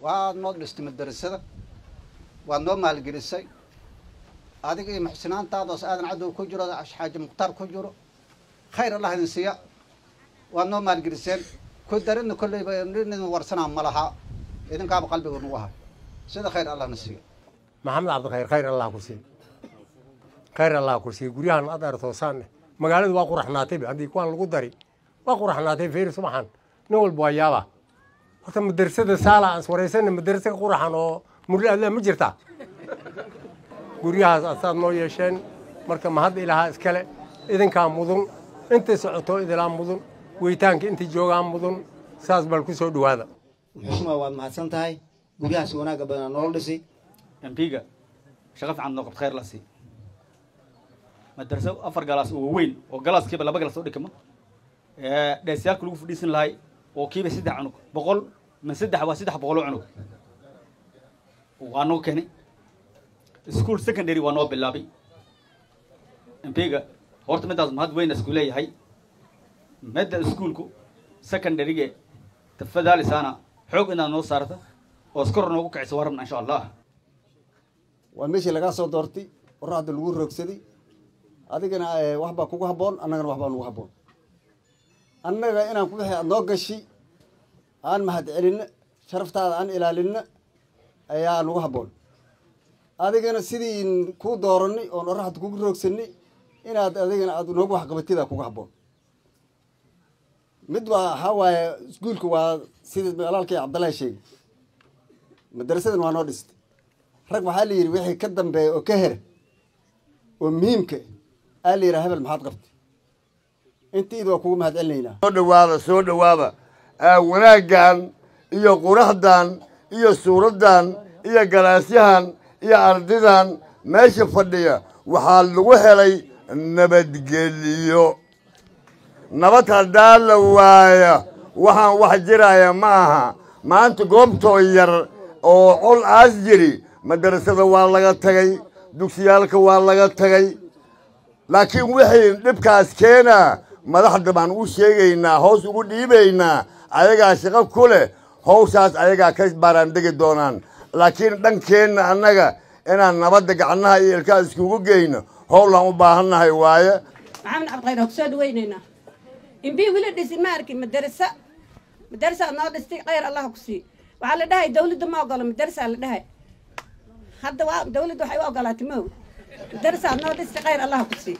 Waad noo dhistay madarasada, waad noo maalgelisay adiga iyo muxsinaantaadaas Aadan Cadow ku jiro, Xaaji Mukhtaar ku jiro. Khayr Allah idin siiya, waad noo maalgeliseen. Ku darina kolleyba nin warsanaa ma laha, idinkaaba qalbiga nagu hayo. Sida khayr Allahna siiya. Maxamed Cabdikhayr, khayr Allah ku siiy, khayr Allah ku siiy. Guryahan aad artoosaanne, magaaladu waa quraxnaatayba. Haddii kuwaan lagu dari waa quraxnaatay. Feeri subaxan nin walba waa yaaba. Horta madrasada saala aan iswaraysana, madrasa ka quraxan oo murle adlaa ma jirtaa? Guryahaas asaad noo yeesheen, marka mahad ilahaa iskale, idinkaa mudun. Intay socoto idilaa mudun, weytaanka inta joogaa mudun. Saas bal ku soo dhawaada. Xushma, waad mahadsan tahay. Guryahaas wanaagga badanaa noola dhisay. MP-ga shaqo fiican noo qabto, khayr la sii. Madraso 4 galaas oo waaweyn oo galaaskiiba 2 galaas oo dhikama, dheesiyaalka lagu fadhiisan lahay oo kiiba 3 cunug, 100 min 3 waa 300 oo cunug waa noo keenay. School secondary waa noo bilaabay MP-ga. Horta midaas mahad weyn isku leeyahay. Midda iskuulku secondary-ge tafadaalisaana xoog inaad noo saarta oo iskor noogu kicisa waa rabna, insha Allah. Waa meeshii lagaa soo doortay, qoraxda lagu roogsaday. Adigana wax baa kugu habboon, annagana wax baa nugu habboon. Annaga inaan ku wixii aad noo gashi aan mahad celinno, sharaftaada aan ilaalinno ayaa nugu habboon. Adigana sidii kuu dooranay oon qoraxda kugu roogsanay inaad adigana aad noogu waxqabatidaa kugu habboon. Mid waa waxaa waaye iskuulka, waa sidii walaalkay Cabdallahi sheegay, madarasadan waa noo dhistay. Rag waxaa la yidhi wixii ka dambeeya oo ka hera oo muhiimka aa la yidhaha, hebel maxaad qabtay? Intiida waa kugu mahad celinaynaa. Soo dhawaada, soo dhawaada. Wanaaggan iyo quraxdan iyo suuraddan iyo galaasyahan iyo ardidan meesha fadhiya waxaa lagu helay nabadgeliyo. Nabad haddaa la waaya, waxaan wax jiraya ma aha. Maanta goobtoo yar oo col aas jiri, madarasada waa laga tagay, dugsiyaalka waa laga tagay. Laakiin wixii dhibkaas keenaa madaxda baan u sheegaynaa, hoos ugu dhiibaynaa. Ayagaa shaqo ku leh hawshaas, ayagaa ka baaraandegi doonaan. Laakiin dhankeenna annaga inaan nabadda gacnaha iyo ilkaha iskugu geyno howlaan u baahannahay waaye. Maxamed Cabdikhayr waa kusoo dhawaynaynaa. MP weli dhisin ma arkin madarasa. Madarasa noo dhistay, khayr Allah ku sii. Waxaa la dhahay dawladda ma ogolo madarasa la dhahay. Hadda waa dawladda waxay u ogolaatay ma og. Madarasa noo dhistay, khayr Allah ku sii,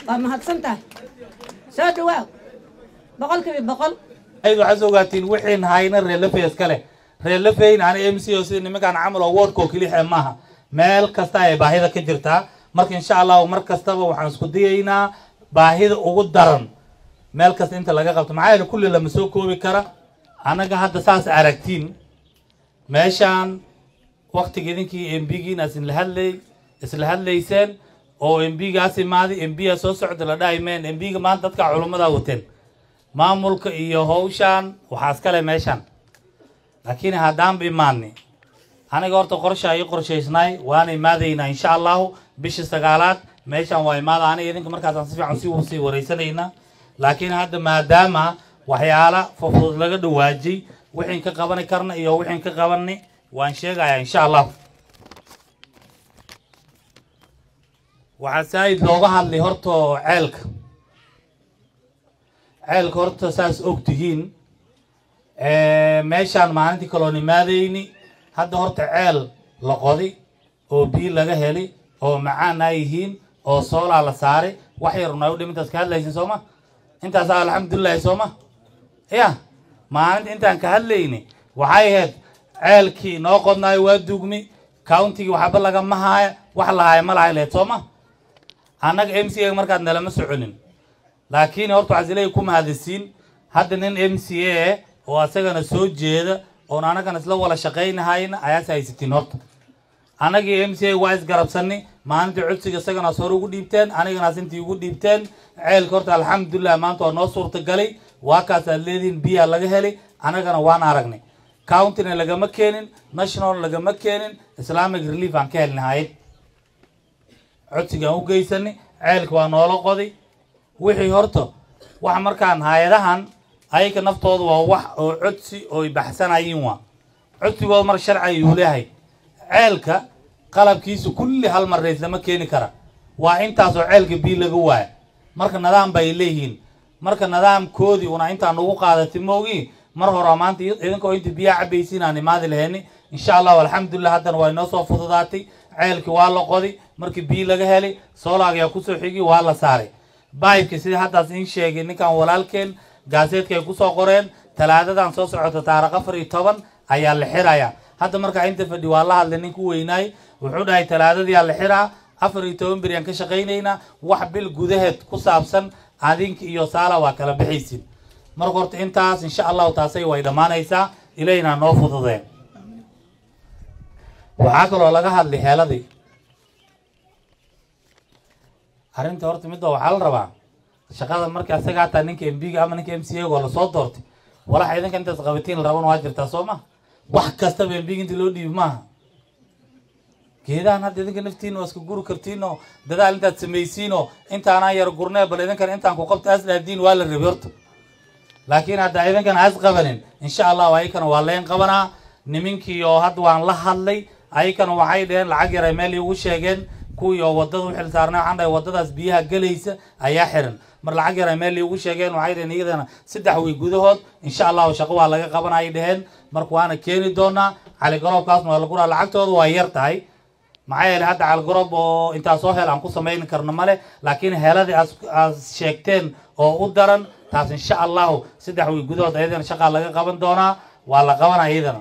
waa mahadsan tahay. Soo dhawaaw 100%. Ayd waxaad ogaatiin wixiin hayna reer Lafey iska leh. Reer Lafeyn ani MC oo sida nimankaan camal oo wardka oo keliya maaha, meel kasta ay baahida ka jirtaa. Marka insha Allahu mar kastaba waxaan isku dayaynaa baahida ugu daran meel kasta inta laga qabto, maxaa yeele kulli lama soo koobi kara. Annaga hadda saas aragtiin meeshaan waktiga idinkii MP-giinaas isla hadlay, isla hadlayseen oo MP-gaas imaaday, MP-ga soo socda la dhahay meen MP-ga maanta dadka culummada wateen maamulka iyo hawshaan waxaa iskale meeshaan. Laakiin haddaanba imaanay aniga horta qorsha ii qorshaysnaay, waana imaadaynaa insha Allahu bishii 9aad meeshaan waa imaada aniga idinka, markaasaan si fiican si sii wareysanaynaa. Laakiin hadda maadaama waxyaala fufudud laga dhawaajay, wixiin ka qabani karna iyo wixiin ka qabanay waan sheegayaa insha Allahu. Waxaa saaid looga hadlay horta ceelka. Ceelka horta saas og tihiin meeshaan maalintii kaloon imaadayni, hadda horta ceel la qodi oo biyo laga heli oo macaan ay yihiin oo soolaa la saaray, wax yar unaa u dhim. Intaas ka hadlaysin sooma? Intaas alxamdulilahi sooma? Ya maalinta intaan ka hadlayni waxay ahayd ceelkii noo qodnaayo waa dugmi, county-gii waxba lagama haaya, wax la haaya ma lahay lahayd sooma? Annaga MCA markaad nalama soconin, laakiin horta waxaad isleeyahay ku mahadisiin hadda nin MCA oo asagana soo jeeda oon annagana isla wada shaqaynahayna ayaas haysatiin. Horta annagii MCA waa isgarabsanay maalintii codsiga, isagana hore ugu dhiibteen, aniganaas intii ugu dhiibteen. Ceelka horta alxamdulilah maanta waa noo suurtagalay, waa kaas aad leedihiin, biyaa laga helay, annagana waan aragnay. County-na lagama keenin, national lagama keenin, Islamic Relief aan ka helnay hayad codsigaan u geysanay. Ceelka waa noola qoday. Wixii horta wax markaan hay-adahan ayaka naftooda waa wax oo codsi ooy baxsanayiin, waa Codsigooda mar sharci ayuu leeyahay. Ceelka qalabkiisu kulli hal mar rays lama keeni kara, waa intaasoo ceelka biyo laga waaya. Marka nidaam bay leeyihiin, marka nidaamkoodii una intaan ugu qaadatay moogi, mar hore maanta idinkoo inta biyaha cabaysiin aan imaadi lahayni, insha Allahu. Alxamdulilah, haddana waa inoo soo fududaatay. Ceelkii waa la qodi, markii biyo laga helay soolaagayaa kusoo xigi, waa la saaray baybka. Sidii haddaas in sheegay ninkan walaalkeen, gaaseedka ay kusoo qoreen, Talaadadan soo socota taarikh 14 ayaa la xirayaa. Hadda markaa inta fadhi waa la hadlay ninku weynaay, wuxuu dhahay Talaadadiyaa la xiraa, 14 beri aan ka shaqaynaynaa, wax bil gudaheed ku saabsan adinka iyo saala waa kala bixaysin. Marka horta intaas insha Allahu taasay way dhammaanaysaa, Ilayna noo fududeen. Waxaa kaloo laga hadlay heeladii arrinta. Horta midda waxaa la rabaa shaqada marka asaga hataa ninka MP-ga ama ninka MCA oo lasoo doortay, walaxa idinka intaas qabatiin la rabana waa jirtaa, soo ma? Wax kastaba MP-ga inta loo dhiibi maaha. Geedahan hadda idinka naftiina waa iska guri kartiin oo dadaal intaad samaysiinoo intaanaan yar gurnee, bal idinkan intaan ku qabta as dhaadiin waa la rabi horta. Laakiin hadda idinkan has qabanin, insha Allahu ayakana waa leen qabanaa. Nimankii oo hadda waan la hadlay, ayakana waxay dheheen lacag yar ay meel iigu sheegeen. Kuwii oo wadada u xil saarnay waxaan dhahay wadadaas biyaha gelaysa ayaa xiran, mar lacag yar ay meel iigu sheegeen. Waxay dheheen iyadana 3 wiig gudahood insha Allahu shaqo waa laga qabanayay dheheen. Marka waana keeni doonaa caligaroobkaasna waa laguraa. Lacagtooda waa yar tahay, maxaa yeelay hadda caligaroob oo intaa soo hel aan ku samayn karno male. Laakiin heladii aad sheegteen oo u daran taas, insha Allahu 3 wiig gudahood ayadana shaqaa laga qaban doonaa, waa la qabanaya iyadana.